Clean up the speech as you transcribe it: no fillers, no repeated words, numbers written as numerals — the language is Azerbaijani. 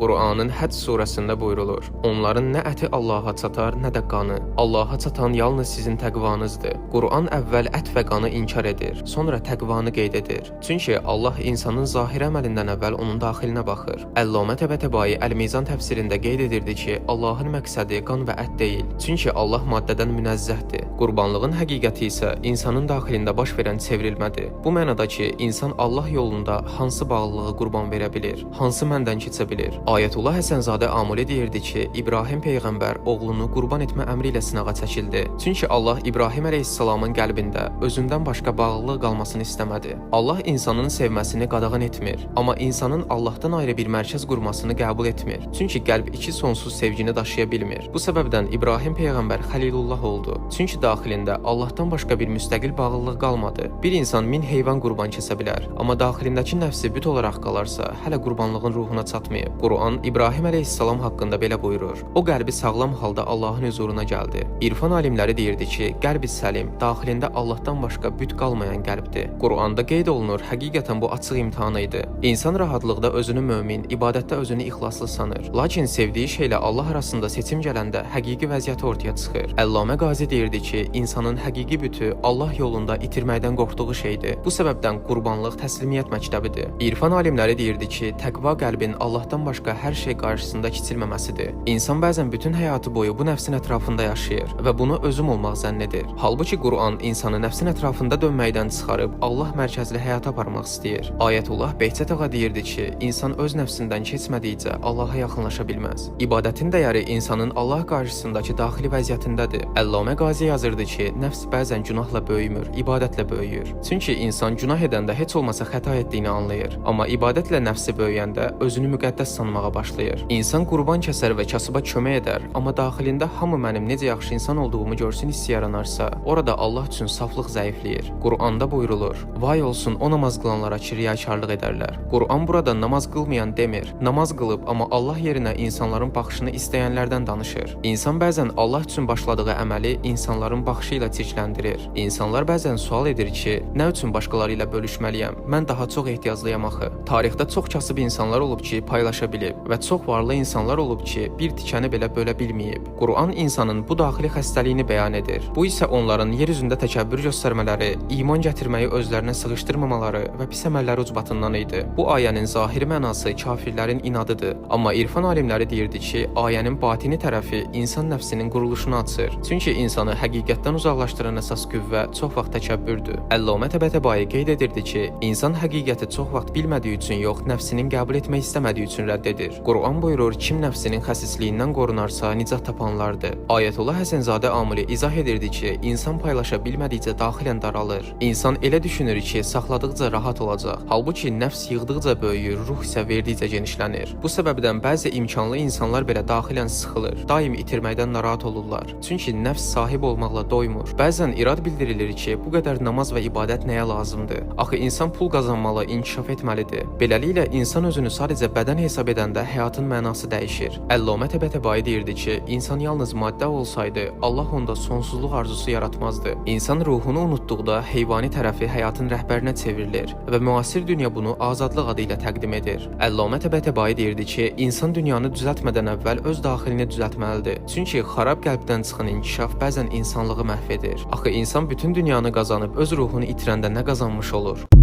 Qur'anın Həcc surəsində buyrulur: Onların nə əti Allaha çatar, nə də qanı. Allaha çatan yalnız sizin təqvanızdır. Qur'an əvvəl ət və qanı inkar edir, sonra təqvanı qeyd edir. Çünki Allah insanın zahiri əməlindən əvvəl onun daxilinə baxır. Əllamə Təbətəbai Əl-Mizan təfsirində qeyd edirdi ki, Allahın məqsədi qan və ət deyil. Çünki Allah maddədən münezzəhdir. Qurbanlığın həqiqəti isə insanın daxilində baş verən çevrilmədir. Bu mənada ki, insan Allah yolunda hansı bağlılığı qurban verə bilir, hansı məndən keçə bilir. Ayətullah Həsənzadə Amuli deyirdi ki, İbrahim peyğəmbər oğlunu qurban etmə əmri ilə sınağa çəkildi. Çünki Allah İbrahim əleyhissalamın qəlbində özündən başqa bağlılıq qalmasını istəmədi. Allah insanın sevməsini qadağan etmir, amma insanın Allahdan ayrı bir mərkəz qurmasını qəbul etmir. Çünki qəlb iki sonsuz sevgini daşıya bilmir. Bu səbəbdən İbrahim peyğəmbər Xəlilullah oldu. Çünki daxilində Allahdan başqa bir müstəqil bağlılıq qalmadı. Bir insan 1000 heyvan qurban kəsə bilər, amma daxilindəki nəfsi büt olaraq qalarsa, hələ qurbanlığın ruhuna çatmayıb. Quran İbrahim əleyhissalam haqqında belə buyurur: O qəlbi sağlam halda Allahın huzuruna gəldi. İrfan alimləri deyirdi ki, qəlbi səlim, daxilində Allahdan başqa büt qalmayan qəlbdir. Quranda qeyd olunur, həqiqətən bu açıq imtahan idi. İnsan rahatlıqda özünü mömin, ibadətdə özünü ixlaslı sanır. Lakin sevdiyi şeylə Allah arasında seçim gələndə həqiqi vəziyyəti ortaya çıxır. Əllamə Qazi deyirdi ki, insanın həqiqi bütü Allah yolunda itirməkdən qorxduğu şeydir. Bu səbəbdən qurbanlıq təslimiyyət məktəbidir. İrfan alimləri deyirdi ki, təqva qəlbin Allahdan başqa hər şey qarşısında kiçilməməsidir. İnsan bəzən bütün həyatı boyu bu nəfsin ətrafında yaşayır və bunu özüm olmaq zənn edir. Halbuki Quran insanı nəfsin ətrafında dönməkdən çıxarıb Allah mərkəzli həyata aparmaq istəyir. Ayətullah Behçət ağa deyirdi ki, insan öz nəfsindən keçmədikcə Allaha yaxınlaşa bilməz. İbadətin dəyəri insanın Allah qarşısındakı daxili vəziyyətindədir. Əllamə Qazi yazırdı ki, nəfs bəzən günahla böyümür, ibadətlə böyüyür. Çünki insan günah edəndə heç olmasa xəta etdiyini anlayır. Amma ibadətlə nəfsi böyüyəndə özünü müqəddəs sanmağa başlayır. İnsan qurban kəsər və kasıba kömək edər, amma daxilində hamı mənim necə yaxşı insan olduğumu görsün hissi yaranarsa, orada Allah üçün saflıq zəifləyir. Quranda buyrulur: Vay olsun o namaz qılanlara ki, riyakarlıq edərlər. Quran burada namaz qılmayan demir. Namaz qılıb amma Allah yerinə insanların baxışını istəyənlərdən danışır. İnsan bəzən Allah üçün başladığı əməli insanların baxışı ilə çirkləndirir. İnsanlar bəzən sual edir ki, nə üçün başqaları ilə bölüşməliyəm? Mən daha çox ehtiyaclıyam axı. Tarixdə çox kasıb insanlar olub ki, paylaşa bilib və çox varlı insanlar olub ki, bir tikəni belə bölə bilməyib. Quran insanın bu daxili xəstəliyini bəyan edir. Bu isə onların yer üzündə təkəbbür göstərmələri, iman gətirməyi özlərinə sığışdırmamaları və pis əməlləri ucbatından idi. Bu ayənin zahiri mənası kafirlərin inadıdır. Amma irfan alimləri deyirdi ki, ayənin batini tərəfi insan nəfsinin quruluşunu açır. Çünki insanı həqiqətdən uzaqlaşdıran əsas qüvvə çox vaxt təkəbbürdür. Əllamə Təbətəbai qeyd edirdi ki, insan həqiqəti çox vaxt bilmədiyi üçün yox, nəfsinin qəbul etmək istəmədiyi üçün rədd edir. Quran buyurur, kim nəfsinin xəsisliyindən qorunarsa nicat tapanlardır. Ayətullah Həsənzadə Amuli izah edirdi ki, insan paylaşa bilmədikcə daxilən daralır. İnsan elə düşünür ki, saxladıqca rahat olacaq. Halbuki nəfs yığdıqca böyüyür, ruh isə verdikcə genişlənir. Bu səbəbdən bəzi imkanlı insanlar belə daxilən sıxılır. Daim itirməkdən narahat olurlar. Çünki nəfs sahib olmaqla doymur. Bəzən irad bildirilir ki, bu qədər namaz və ibadət nəyə lazımdır? Axı insan pul qazanmalı, inkişaf etməlidir. Beləliklə insan özünü sadəcə bədən hesab edəndə həyatın mənası dəyişir. Əllamə Təbətəbai deyirdi ki, insan yalnız maddə olsaydı, Allah onda sonsuzluq arzusu yaratmazdı. İnsan ruhunu unutduqda heyvani tərəfi həyatın rəhbərinə çevrilir və müasir dünya bunu azadlıq adı ilə təqdim edir. Əllamə Təbətəbai deyirdi ki, insan dünyanı düzəltmədən əvvəl öz daxilini düzəltməlidir. Çünki xarab qəlbdən çıxan inkişaf bəzən insanlığı məhv edir. Axı insan bütün dünyanı qazanıb öz ruhunu itirəndə nə qazanmış olur?